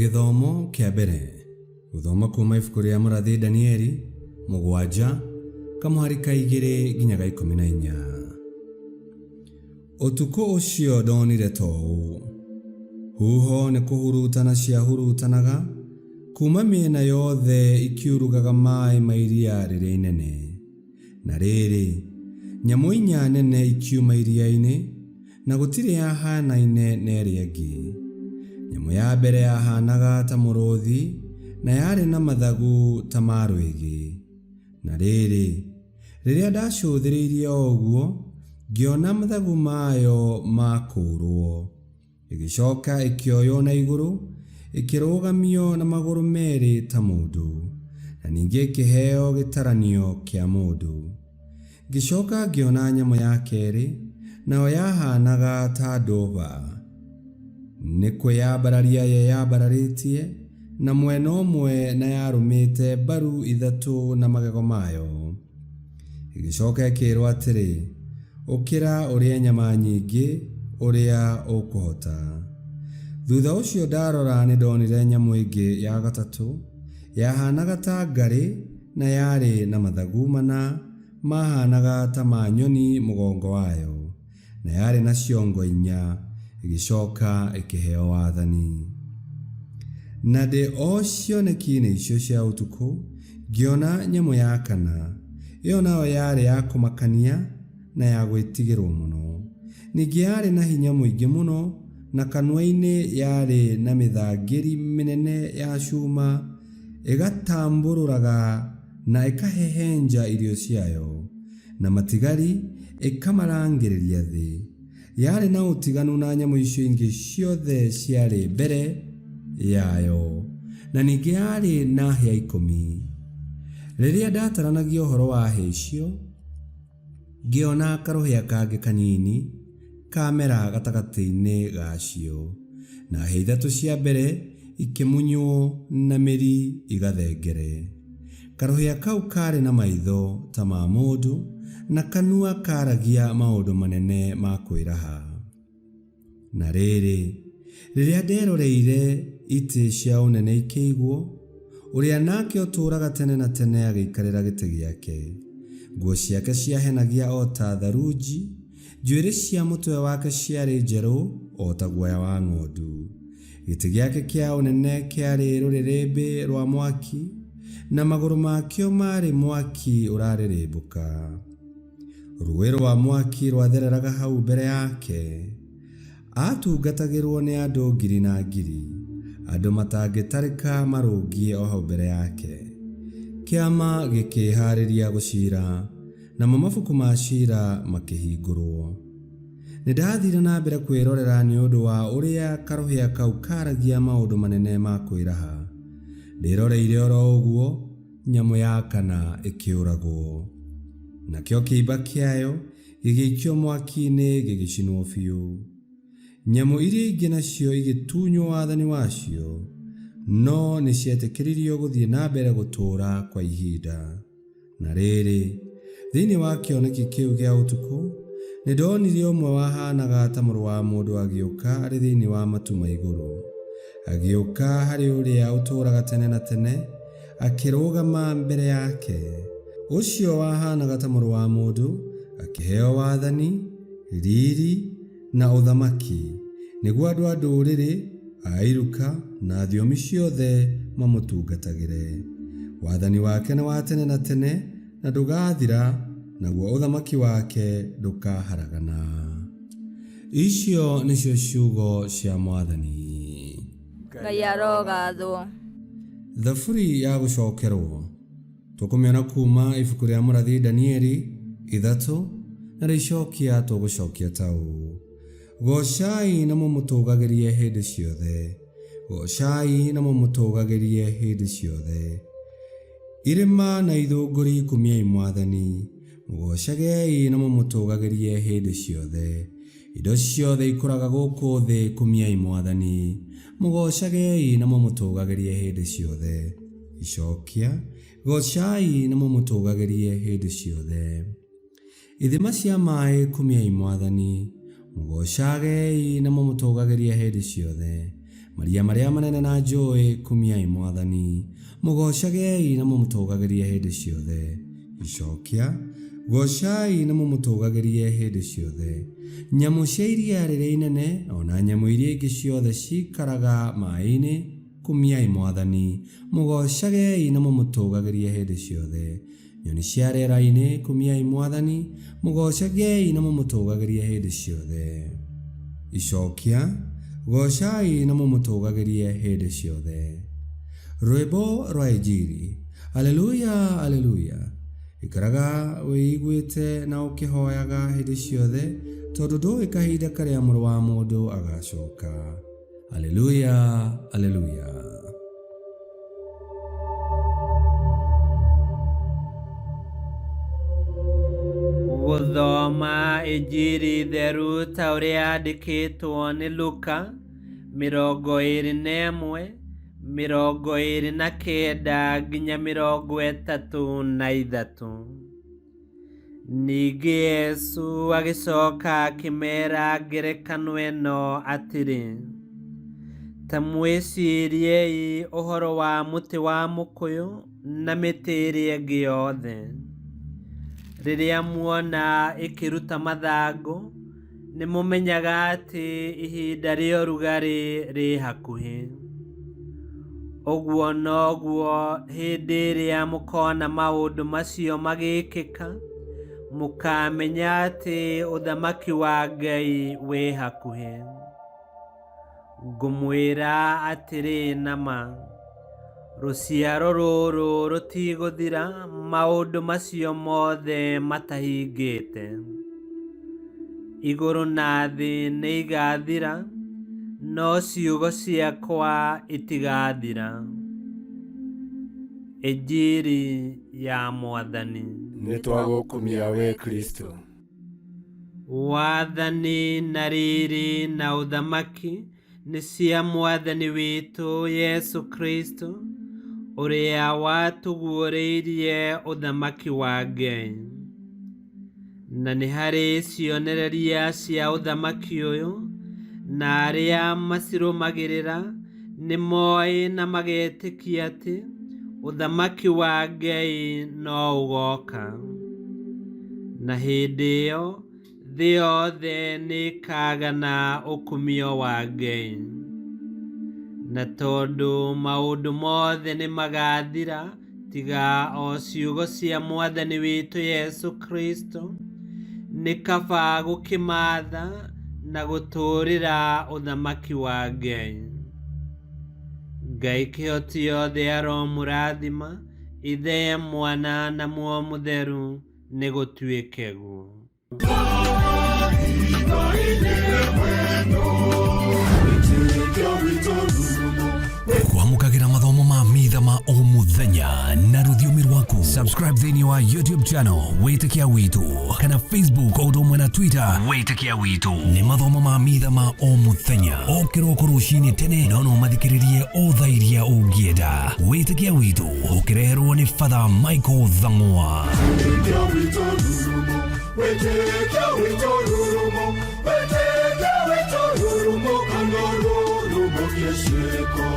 Gĩthomo kĩa mbere gũthoma kuma ibuku rĩa mũrathi Danieli 7 kamũhari ka 2 nginya ga 14. Ũtukũ ũcio ndonire ta ũũ, huho nĩ kũhurutana ciahurutanaga kuuma mĩena yothe ikiurugaga maĩ ma iria rĩrĩa inene. Na rĩrĩ, nyamũ inya nene ikiuma iria-inĩ, na gũtirĩ yahaanaine na ĩrĩa ĩngĩ. Nyamũ ya mbere yahaanaga ta mũrũthi, na yarĩ na mathagu ta ma rwĩgĩ. Na rĩrĩ, rĩrĩa ndacũthĩrĩirie o ũguo, ngĩona mathagu mayo maakũũrwo. Ĩgĩcoka ĩkĩoywo na igũrũ, ĩkĩrũgamio na magũrũ merĩ ta mũndũ, na ningĩ ĩkĩheo gĩtaranio kĩa mũndũ. Ngĩcoka ngĩona nyamũ ya kerĩ, nayo yahaanaga ta ndũba. Nĩ kwĩyambararia yeyambararĩtie na mwena ũmwe na yarũmĩte mbaru ithatũ na magego mayo. Ĩgĩcoka ĩkĩĩrwo atĩrĩ, Ũkĩra ũrĩe nyama nyingĩ ũrĩa ũkũhota. Thutha ũcio ndarora nĩ ndonire nyamũ ĩngĩ ya gatatũ, yahaanaga ta ngarĩ na yarĩ na mathagu mana mahaanaga ta ma nyoni mũgongo wayo. Na yarĩ na ciongo inya, ĩgĩcoka ĩkĩheo wathani. Na ndĩ o cioneki-inĩ icio cia ũtukũ, ngĩona nyamũ ya kana, ĩyo nayo yarĩ ya kũmakania na ya gwĩtigĩrũo mũno. Ningĩ yarĩ na hinya mũingĩ mũno, na kanua-inĩ yarĩ na mĩthangĩri mĩnene ya cuma, ĩgatambũrũraga na ĩkahehenja irio ciayo. Na matigari ĩkamarangĩrĩria thĩ. Yarĩ na ũtiganu na nyamũ icio ingĩ ciothe ciarĩ mbere yayo, na ningĩ yarĩ na hĩa 10. Rĩrĩa ndataranagia ũhoro wa hĩa icio, ngĩona karũhĩa kangĩ kanini kamera gatagatĩ-inĩ gacio, na hĩa ithatũ cia mbere ikĩmunywo na mĩri igathengere. Karũhĩa kau kaarĩ na maitho ta ma mũndũ, na kanua kaaragia maũndũ manene ma kwĩraha. Na rĩrĩ, rĩrĩa nderoreire itĩ cia ũnene ikĩigwo, ũrĩa nake ũtũũraga tene na tene agĩikarĩra gĩtĩ gĩake. Nguo ciake ciahenagia o ta tharunji, njuĩrĩ cia mũtwe wake ciarĩ njerũ o ta guoya wa ng'ondu. Gĩtĩ gĩake kĩa ũnene kĩarĩ rũrĩrĩmbĩ rwa mwaki, na magũrũ makĩo maarĩ mwaki ũrarĩrĩmbũka. Rũũĩ rwa mwaki rwathereraga hau mbere yake. Aatungatagĩrũo nĩ andũ ngiri na ngiri, andũ matangĩtarĩka marũngiĩ o hau mbere yake. Kĩama gĩkĩĩhaarĩria gũciira, namo mabuku ma ciira makĩhingũrũo. Nĩ ndaathiire na mbere kwĩrorera nĩ ũndũ wa ũrĩa karũhĩa kau kaaragia maũndũ manene ma kwĩraha. Ndĩroreire o ro ũguo, nyamũ ya kana ĩkĩũragwo. Nakĩo kĩimba kĩayo gĩgĩikio mwaki-inĩ gĩgĩcinwo biũ. Nyamũ iria ingĩ nacio igĩtunywo wathani wacio, no nĩ cietĩkĩririo gũthiĩ na mbere gũtũũra kwa ihinda. Na rĩrĩ, thĩinĩ wa kĩoneki kĩu gĩa ũtukũ, nĩ ndonire ũmwe wahaanaga ta mũrũ wa mũndũ agĩũka arĩ thĩinĩ wa matu ma igũrũ. Agĩũka harĩ ũrĩa ũtũũraga tene na tene, akĩrũgama mbere yake. Ũcio wahaanaga ta mũrũ wa mũndũ akĩheo wathani, riri, na ũthamaki, nĩguo andũ a ndũrĩrĩ, a iruka, na thiomi ciothe mamũtungatagĩre. Wathani wake nĩ wa tene na tene na ndũgaathira, naguo ũthamaki wake ndũkaharagana. Icio nĩcio ciugo cia Mwathani. Ngai arogathwo. Thaburi ya gũcokerwo. Tũkũmĩona kuuma ibuku rĩa mũrathi Danieli 3 na rĩcokia tũgũcokia ta ũũ. Goocai na mũmũtũũgagĩrie hĩndĩ ciothe. Goocai na mũmũtũũgagĩrie hĩndĩ ciothe. Irĩma na ithũngũri kumiai Mwathani, mũgoocagei na mũmũtũũgagĩrie hĩndĩ ciothe. Indo ciothe ikũraga gũkũ thĩ kumiai Mwathani, mũgoocagei na mũmũtũũgagĩrie hĩndĩ ciothe. Icokia, Goocai na mũmũtũũgagĩrie hĩndĩ ciothe. Ithima cia maĩ kumiai Mwathani, mũgoocagei na mũmũtũũgagĩrie hĩndĩ ciothe. Maria marĩa manene na njũĩ, kumiai Mwathani. Mũgoocagei na mũmũtũũgagĩrie hĩndĩ ciothe. Icokia, goocai na mũmũtũũgagĩrie hĩndĩ ciothe. Nyamũ cia iria rĩrĩa inene, o na nyamũ iria ingĩ ciothe ciikaraga maĩ-inĩ, kumiai Mwathani. Mũgoocagei na mũmũtũũgagĩrie hĩndĩ ciothe. Nyoni cia rĩera-inĩ, kumiai Mwathani. Mũgoocagei na mũmũtũũgagĩrie hĩndĩ ciothe. Icokia, goocai na mũmũtũũgagĩrie hĩndĩ ciothe. Rwĩmbo rwa Injiri. Aleluya, aleluya. Ikaraga wĩiguĩte na ũkĩhoyaga hĩndĩ ciothe, tondũ ndũĩ kahinda karĩa Mũrũ wa Mũndũ agacoka. Aleluya, aleluya. Gũthoma Injiri theru ta ũrĩa yandĩkĩtwo nĩ Luka 21 29 nginya 33. Ningĩ Yesu agĩcoka akĩmeera ngerekano ĩno atĩrĩ, ta mwĩciriei ũhoro wa mũtĩ wa mũkũyũ na mĩtĩ ĩrĩa ĩngĩ yothe. Rĩrĩa muona ĩkĩruta mathangũ, nĩ mũmenyaga atĩ ihinda rĩa ũrugarĩ rĩ hakuhĩ. Ũguo noguo hĩndĩ ĩrĩa mũkona maũndũ macio magĩkĩka, mũkamenya atĩ ũthamaki wa Ngai wĩ hakuhĩ. Ngũmwĩra atĩrĩ na ma, rũciaro rũrũ rũtigũthira maũndũ macio mothe matahingĩte. Igũrũ na thĩ nĩ igathira, no ciugo ciakwa itigathira. Injiri ya Mwathani. Nĩ twagũkumia we Kristo. Wathani na riri na ũthamaki nĩ cia Mwathani witũ Yesu Kristo, ũrĩa watũguũrĩirie ũthamaki wa Ngai. Na nĩ harĩ cionereria cia ũthamaki ũyũ, na arĩa macirũmagĩrĩra nĩ moĩ na magetĩkia atĩ ũthamaki wa Ngai no ũgoka. Na hĩndĩ ĩyo thĩ yothe nĩ ĩkagana ũkumio wa Ngai. Na tondũ maũndũ mothe nĩ magathira tiga o ciugo cia Mwathani witũ Yesu Kristo, nĩ kaba gũkĩmatha na gũtũũrĩra ũthamaki wa Ngai. Ngai kĩhoti yothe aromũrathima, Ithe, Mwana na Muoyo Mũtheru, nĩ gũtuĩke guo. Kwamũkagĩra mathomo ma mitha ma o mũthenya na rũthiomi rwaku. Subscribe thĩinĩ wa YouTube channel Wĩtĩkia Witũ kana Facebook o ũndũ ũmwe na Twitter Wĩtĩkia Witũ. Nĩ mathomo ma mitha ma o mũthenya o kĩroko rũcinĩ tene, no no mathikĩrĩrie o thaa iria ũngĩenda. Wĩtĩkia Witũ ũkĩreherwo nĩ Father Michael Thang'wa. Wĩtĩkia witũ rurumo, wĩtĩkia witũ rurumo, wĩtĩkia witũ rurumo, kana rurumo kĩciko.